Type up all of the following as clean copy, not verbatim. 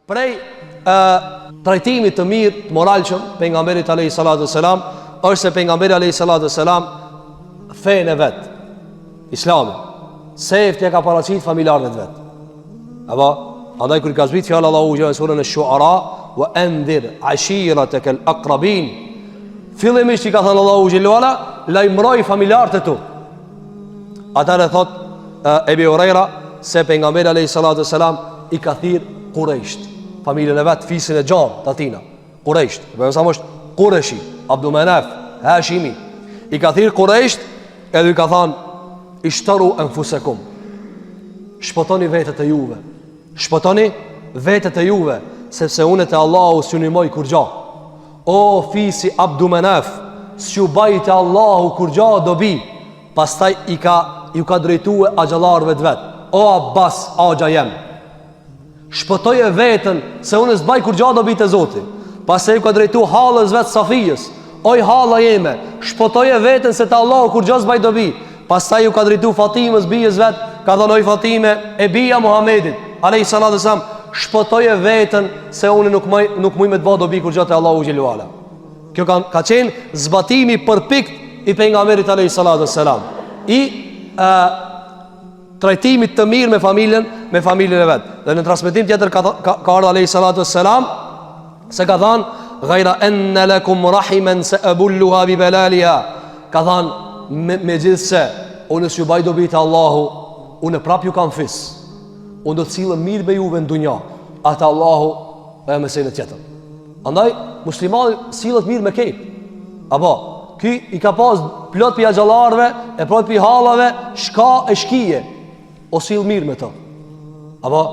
Prej e, trajtimit të mirë, të moralshëm, pejgamberit alayhi salatu selam, është se pejgamberi alayhi salatu selam fenë e vet, Islamin, sefte ja ka paraqit familjarëve të vet. Apo, andaj kur i ka zbrit fjala Allahu xhel në surën Ash-Shu'ara, wa anzir ashirataka al-aqrabin. Fillimisht i ka thënë Allahu xhel wala, lajmëroj familjarët e tu. Atëherë thot Ebi Hurejra se pejgamberi alayhi salatu selam i ka thirr Kurejsht, familjen e vet, fisin e gjanë të atina. Kurejsht, pejgamberi sa është Kureshi, Abdu Menaf, Hashimi. I ka thirr Kurejsht edhe i ka thanë ishteru enfusekum. Shpëtoni vetet e juve. Shpëtoni vetet e juve, sepse unë te Allahu s'ju nimoj kurgja. O fisi Abdu Menaf, s'ju baj te Allahu kurgja dobi. Pastaj i ka ju ka drejtue axhallarëve të vet. O Abbas, axha jem. Shpëtoje veten se unë s'baj kurgja dobi te Zoti. Pastaj ju ka drejtu hallës vet Safijës. Oj halla jeme, shpëtoje veten se te Allahu kurgja s'baj dobi. Pastaj ju ka drejtu Fatimës bijës vet, ka thënë oj Fatime, e bija Muhamedit, alayhi salatu selam, shpëtoje veten se unë nuk muj nuk muj me të bë dobi kurgja te Allahu xhel wala. Kjo ka ka qenë zbatimi përpikt i pejgamberit alayhi salatu selam. I ë trajtimit të mirë me familjen, me familjen e vet. Dhe në transmetim tjetër ka ka, ka ardhur alayhi salatu selam se ka thanë ghaira anna lakum rahiman sa'bulluha bi balaliha. Ka thanë me, megjithëse unë s'ju baj dobi te Allahu, unë prap ju kam fis. Unë do të sillem mirë me juve në dunja, a te Allahu e mesele tjetër. Andaj, muslimani sillet mirë me kejt. Apo, ky i ka pas plot pi axhallarëve, e plot pi hallave, shka e shkije, o sill mirë me to. Apo,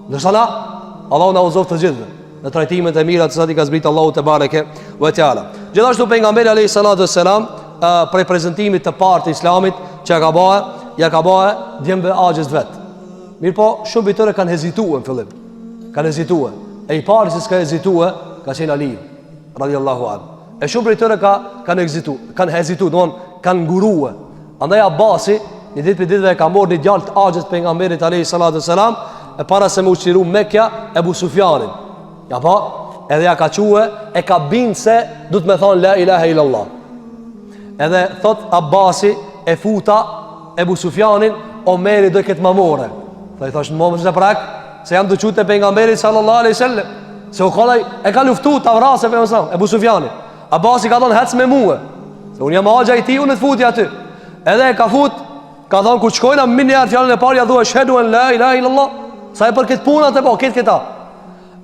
ndërsa na, Allahu na udhëzoftë të gjithëve, në trajtimet e mira të cilat i ka zbrit Allahu tebareke ve teala. Gjithashtu pejgamberi alayhi salatu selam, prej prezentimit të parë të islamit, që ja ka ba, ja ka ba djemve axhës vet. Mirëpo, shumë prej tyre kanë hezitue në fillim. Kanë hezitue. E i pari që s'ka hezitue, ka qenë Aliu, radiallahu anhu. E shumë prej tyre ka, kanë hezitu, kanë hezitu, domethënë, kanë ngurue. Andaj Abasi, një ditë prej ditëve e ka marrë një djalë të axhës pejgamberit alayhi salatu selam, e para se me u çliru Mekja, Ebu Sufjanin. Ja pa, edhe ja ka çue, e ka bind se duhet me thonë la ilahe illallah. Edhe thot Abasi e futa Ebu Sufjanin, Omeri dojke t'ma more. Tha i thash në mos e prek, se jam tu çu te pejgamberi sallallahu alaihi wasallam. Se u kollaj e ka luftu ta vrasë pejgamberin Ebu Sufjani. Abasi ka thonë hec me mua. Se unë jam axha i tij, unë të futi aty. Edhe e ka fut, ka thonë kur shkojna menjëherë fjalën e parë ja thua eshhedu en la ilaha illallah. Sa e për këtë punë atë po, këtë këta.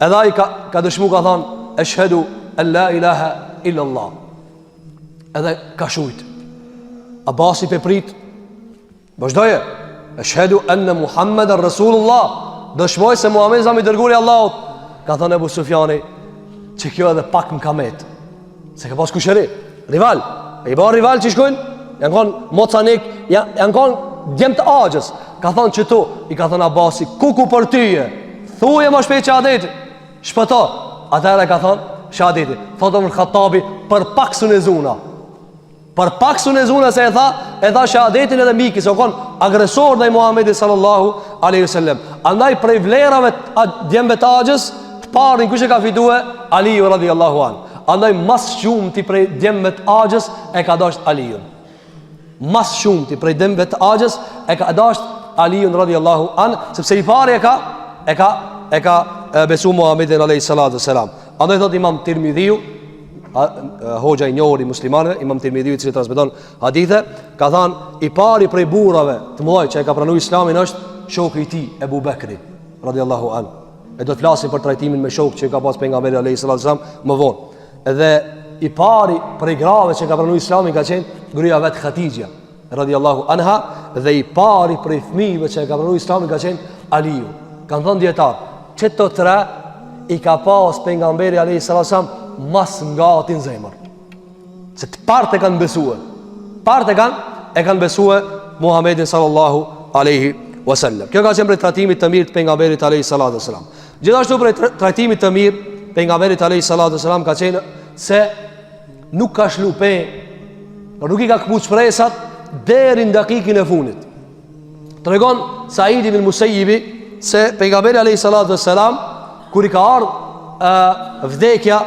Edhe ai ka ka dëshmu ka thonë eshhedu en la ilaha illallah. Edhe ka shujt. Abasi pe prit Vazhdoje. Eshhedu enne Muhammeden Resulullah. Dëshmoj se Muhammedi a i dërguari i Allahut. Ka thënë Ebu Sufjani që kjo edhe pak më ka met. Se ka pas kushëri. Rival. E i ba rival që shkojnë, janë konë mocanik, janë, janë konë djem të axhës. Ka thënë qëtu, i ka thënë Abasi, kuku për tyje. Thuje ma shpejt shehadetin. Shpëto. Atëherë ka thënë shehadetin. Thotë Omer Khattabi, për pak s'un e zuna. Për pak s'un e zuna se e tha, e tha shehadetin edhe miki, se u kon agresor ndaj Muhammedit sallallahu alaihi wasallam. Andaj prej vlerave të djemve të axhës, të parin kush e ka fitue? Aliu radhiyallahu an. Andaj ma s'shumti prej djemve të axhës e ka dasht Aliun. Ma s'shumti prej djemve të axhës e ka dasht Aliun radhiyallahu an, sepse i pari e ka e ka e ka besu Muhammedin alaihi salatu wasalam. Andaj thot Imam Tirmidhiu, hoxha i njohur i muslimanëve, Imam Tirmidhiu i cili transmeton hadithe, ka thanë i pari prej burrave të mëdhaj që e ka pranuar Islamin është shoku i tij Ebu Bekri radhiyallahu an. E do të flasim për trajtimin me shokë që ka pas pejgamberi alayhi salatu wasalam më vonë. Edhe i pari prej grave që ka pranuar Islamin ka qenë gruaja vet Hatixhja radiallahu anha dhe i pari prej fëmijëve që e ka pranuar Islamin ka qenë Aliu. Kanë thënë dijetarët, qëto tre i ka pas pejgamberi alayhi salatu wasalam mas ngati në zemër. Se të parët e kanë besue. Parët e kanë e kanë besue Muhammedin sallallahu alaihi wasallam. Kjo ka qenë prej trajtimit të mirë të pejgamberit alayhi salatu wasalam. Gjithashtu prej trajtimit të mirë pejgamberit alayhi salatu wasalam ka qenë se nuk ka lshu pe, por nuk i ka këput shpresat deri në dakikin e fundit. Tregon Said ibn Musayyibi se pejgamberi alayhi salatu wassalam Kur i ka ardhë e, vdekja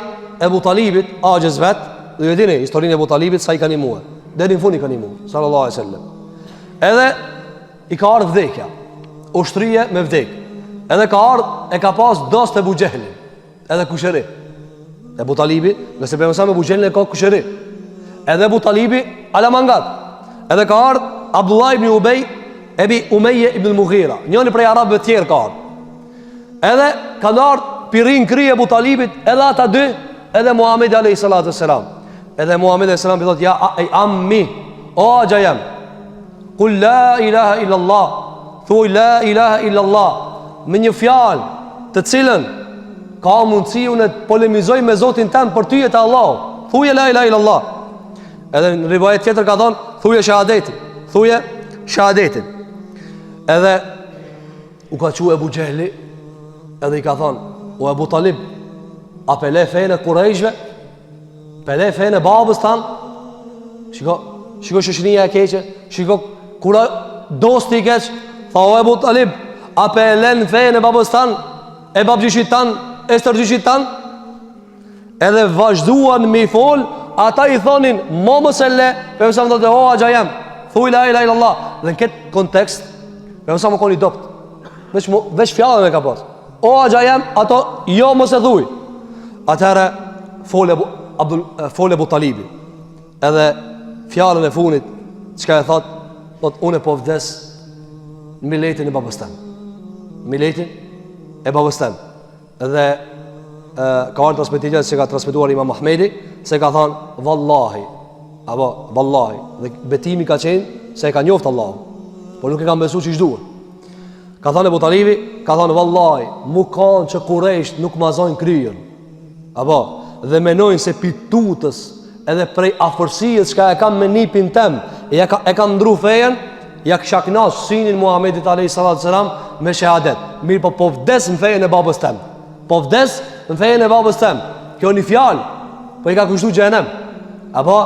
Ebu Talibit, axhës vet, dhe ju e dini, historinë e Ebu Talibit, sa i ka nimue. Deri në fund i ka nimu, sallallahu alejhi sallam. Edhe i ka ardhë vdekja, u shtrije me vdek. Edhe ka ardhë, e ka pas dost Ebu Xhehlin, edhe kushëri. Ebu Talibi, ngase pejgamberi a.s. Ebu Xhehlin e ka kushëri. Edhe Ebu Talibi, ala mangat. Edhe ka ardhë Abdullah ibn Ubej, Ebi Umeje ibn Mughira, njëni prej arabëve tjerë ka ardhë. Edhe kanë ardhë pi rrinë n'kry Ebu Talibit Edhe ata dy Edhe Muhammed a.s. Edhe Muhammed a.s. i thot Ja ej ammi O axha jem Kul la ilaha illa Allah Thuj la ilaha illa Allah Me një fjalë të cilën Ka mundësi unë të polemizoj me Zotin tem për ty e te Allahu Thuje la ilaha illa Allah Edhe në rivajet tjetër ka thonë Thuje shahadetin Thuje shahadetin Edhe U ka çu Ebu Xhehli Edhe i ka thonë O Ebu Talib A pe le fenë e kurejshve Pe le fenë e babës tan Shiko Shiko shoqënia e keqe Shiko Kur a dosti i keq Tha o Ebu Talib A pe len fenë e babës tan E babgjyshit tan E stërgjyshit tan Edhe vazhduan me i fol, ata i thonin, mo mos e le, pejgamberi a.s. thotë, o axha jem, thuj la ilaha illallah. Dhe në këtë kontekst, pejgamberi a.s. u kon i dobt. Veç, veç fjalën e ka pas. O axha jem, ato, jo mos e thuj. Atëherë, fol Ebu, Abdul, fol Ebu Talibi. Edhe fjalën e funit, çka e thot, thot, unë po vdes në miletin e babës tem. Miletin e babës tem. Dhe e, ka ardhur transmetimi se ka transmetuar Imam Ahmedi se ka thënë vallahi apo vallahi dhe betimi ka qenë se e ka njoft Allahun por nuk e kanë besuar qysh duhet ka thënë Ebu Talibi ka thënë vallahi mu kanë që kurejsht nuk ma zojnë kryen apo dhe menojnë se pi tutës edhe prej afërsisë çka e kam me nipin tem, ja ka, e kam ndru fejen, ja kisha knaq synin Muhammedit alayhi salatu selam me shehadet. Mirëpo po vdes në fejen e babës tem. Po vdes në fejen e babës tem. Kjo një fjalë, po i ka kushtu xhehenem. Apo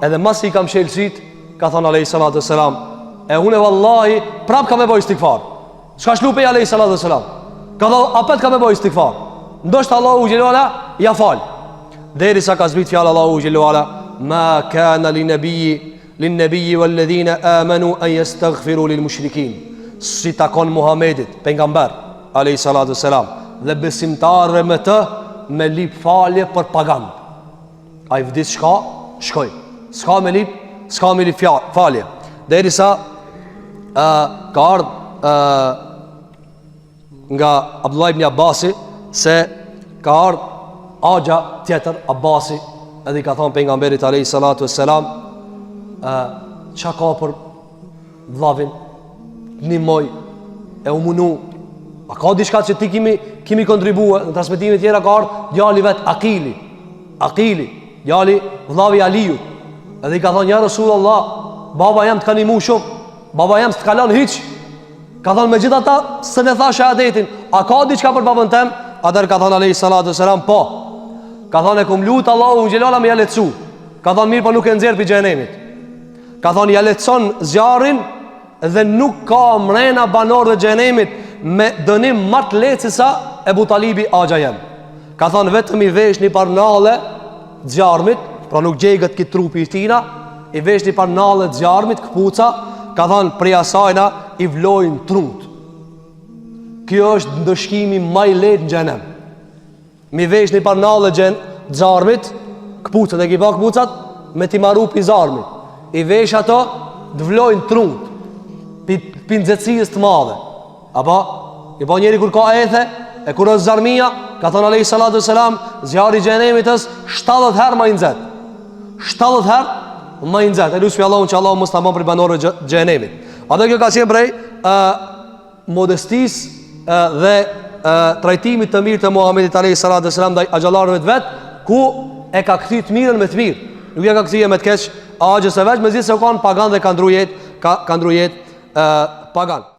edhe masi i ka mshel syt, ka thënë alayhi salatu selam, e unë vallahi prap kam me bo istigfar. S'ka lshu pe alejhi salatu selam Ka thonë, apet ka me bo istigfar Ndoshta Allahu xhele ve ala, ja fal Derisa ka zbrit fjala Allahu xhele ve ala Ma kana li nebiji Lin nebiji vel-ledhine amenu En jestagfiru lil mushrikin S'i takon Muhammedit, pejgamber Alejhi salatu selam Dhe besimtarëve me të Me lip falje për pagan Ai vdiq shka, shkoi. S'ka me lip, s'ka me lip falje. Derisa uh, ka ardhë uh, nga Abdullah ibn Abbasi se ka ardhë axha tjetër Abbasi edhe i ka thonë pejgamberit alayhi salatu wassalam uh, çka ka për vllavin t'nimoj e u munu a ka diçka që ti kimi kimi kontribue në transmetime tjera ka ardhë djali vet Akili Akili djali vllavi Aliut edhe i ka thonë ja Resulallah baba jem të ka nimu shumë baba jem s'të ka lanë hiq ka thonë megjithatë s'e tha shehadetin a ka diçka për babën tem atëherë ka thonë alejhi salatu selam po ka thonë e kum lut Allahun xhele ve ala me ja lehtësu ka thonë mirëpo nuk e nxjerr pi xhehenemit Ka thonë ja lehtëson zjarrin dhe nuk ka mrena banorëve xhehenemit me dënim ma të lehtë se sa Ebu Talibi axha jem. Ka thonë vetëm i vesh një par nalle zjarmit, pra nuk djeget ky trupi i tina, i vesh një par nalle zjarmit, këpuca, ka thonë prej asajna i vlojnë trunt. Kjo është ndëshkimi ma i lehtë në xhehenem. Mi vesh një par nalle xhen zarmit, këpucat, e ki pa këpucat, me t'i maru pi zarmit. I vesh ato, të vlojnë trunt, pi, pi nxehtësisë të madhe. Apo, i pa njeri kur ka ethe, e kur është zarmia, ka thonë alejhi salatu selam, zjarri i xhehenemit është 70 herë ma i nxehtë. 70 herë ma i nxehtë. E lusmi Allahun që Allahu mos ta ban prej banorëve xhehenemit. Edhe kjo ka qenë prej, uh, modestisë dhe trajtimit të mirë të Muhamedit alayhi salatu wasalam ndaj axhallarëve të vet, ku e ka kthy të mirën me të mirë. Nuk ja ka kthy me të keq axhës së vet, megjithëse u kanë pagan dhe kanë ndru jetë, ka kanë ndru jetë pagan.